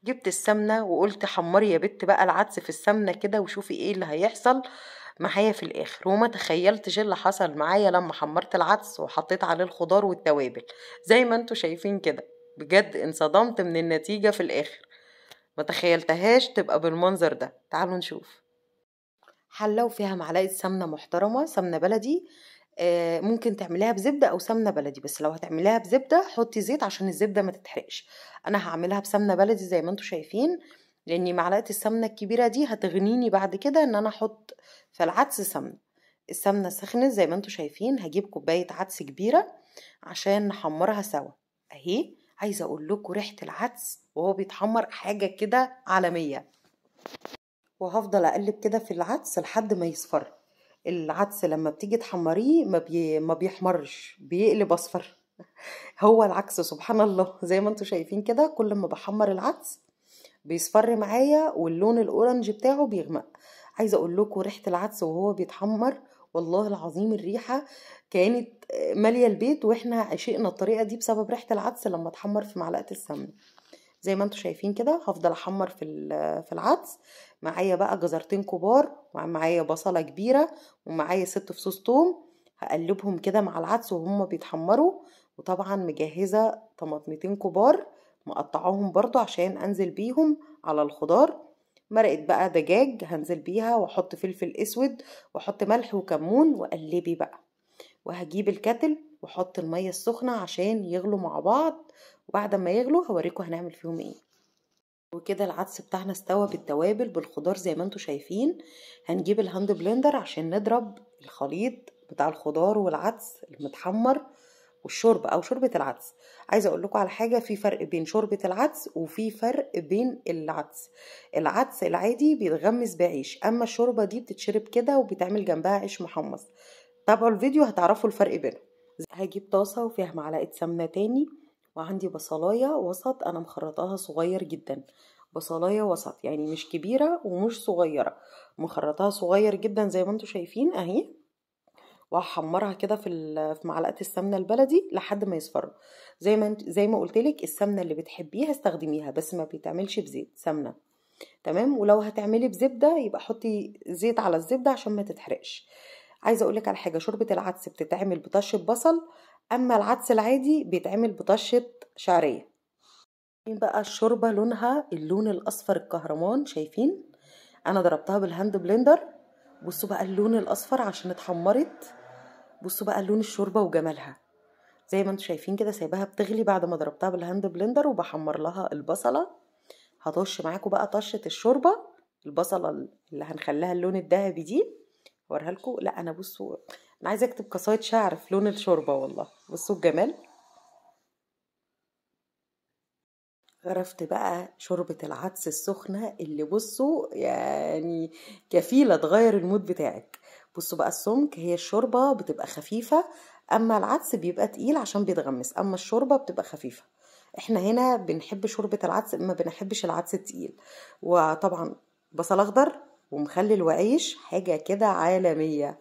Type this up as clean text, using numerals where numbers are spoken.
جبت السمنة وقلت حمري يا بت بقى العدس في السمنة كده وشوفي ايه اللي هيحصل معايا في الاخر. وما تخيلتش اللي حصل معايا لما حمرت العدس وحطيت عليه الخضار والتوابل زي ما انتوا شايفين كده. بجد انصدمت من النتيجة في الاخر، ما تخيلتهاش تبقى بالمنظر ده. تعالوا نشوف. حله وفيها معلقه سمنه محترمه، سمنه بلدي، ممكن تعمليها بزبده او سمنه بلدي، بس لو هتعمليها بزبده حطي زيت عشان الزبدة ما تتحرقش. انا هعملها بسمنه بلدي زي ما انتوا شايفين، لان معلقه السمنة الكبيرة دي هتغنيني بعد كده ان انا احط في العدس سمنه. السمنة سخنت زي ما انتوا شايفين. هجيب كوباية عدس كبيرة عشان نحمرها سوا اهي. عايزه اقول لكم ريحه العدس وهو بيتحمر حاجة كده عالمية. وهفضل اقلب كده في العدس لحد ما يصفر. العدس لما بتيجي تحمريه ما بيحمرش، بيقلب اصفر. هو العكس سبحان الله. زي ما انتوا شايفين كده كل ما بحمر العدس بيصفر معايا واللون ال orange بتاعه بيغمق. عايزه اقول لكم ريحه العدس وهو بيتحمر والله العظيم الريحة كانت ماليه البيت، واحنا عشقنا الطريقة دي بسبب ريحه العدس لما اتحمر في معلقه السمنة. زي ما انتوا شايفين كده هفضل احمر في العدس. معايا بقى جزرتين كبار، ومعايا بصله كبيرة، ومعايا 6 فصوص توم. هقلبهم كده مع العدس وهم بيتحمروا. وطبعا مجهزة طماطمتين كبار مقطعاهم برضو عشان انزل بيهم على الخضار. مرقه بقى دجاج هنزل بيها، واحط فلفل اسود واحط ملح وكمون، وقلبي بقى. وهجيب الكتل واحط المية السخنة عشان يغلوا مع بعض، وبعد ما يغلوا هوريكم هنعمل فيهم ايه. وكده العدس بتاعنا استوى بالتوابل بالخضار زي ما انتم شايفين. هنجيب ال hand blender عشان نضرب الخليط بتاع الخضار والعدس المتحمر والشوربه او شوربة العدس. عايزه اقول لكم على حاجة، في فرق بين شوربة العدس وفي فرق بين العدس. العدس العادي بيتغمس بعيش، اما الشوربة دي بتتشرب كده وبيتعمل جنبها عيش محمص. تابعوا الفيديو هتعرفوا الفرق بينهم. هجيب طاسه وفيها معلقه سمنه تاني، وعندي بصلايه وسط انا مخرطاها صغير جدا، بصلايه وسط يعني مش كبيرة ومش صغيرة، مخرطاها صغير جدا زي ما انتم شايفين اهي. وهحمرها كده في معلقه السمنة البلدي لحد ما يصفر. زي ما قلت لك السمنة اللي بتحبيها استخدميها، بس ما بيتعملش بزيت سمنه، تمام؟ ولو هتعملي بزبده يبقى حطي زيت على الزبدة عشان ما تتحرقش. عايزه اقول لك على حاجة، شوربة العدس بتتعمل بطشه بصل، اما العدس العادي بيتعمل بطشه شعرية. بقى الشوربة لونها اللون الاصفر الكهرمان، شايفين؟ انا ضربتها بال hand blender. بصوا بقى اللون الاصفر عشان اتحمرت. بصوا بقى لون الشوربة وجمالها زي ما انتم شايفين كده. سايباها بتغلي بعد ما ضربتها بال hand blender، وبحمر لها البصله. هطش معاكم بقى طشه الشوربة، البصله اللي هنخليها اللون الذهبي دي اوريها لكم. لا انا بصوا انا عايزه اكتب قصايد شعر في لون الشوربة والله. بصوا الجمال. غرفت بقى شوربة العدس السخنة اللي بصوا يعني كفيله تغير ال mood بتاعك. بصوا بقى السمك، هي الشوربة بتبقى خفيفة، اما العدس بيبقى تقيل عشان بيتغمس، اما الشوربة بتبقى خفيفة. احنا هنا بنحب شوربة العدس، ما بنحبش العدس التقيل. وطبعا بصل اخضر ومخلل وعيش، حاجة كده عالمية.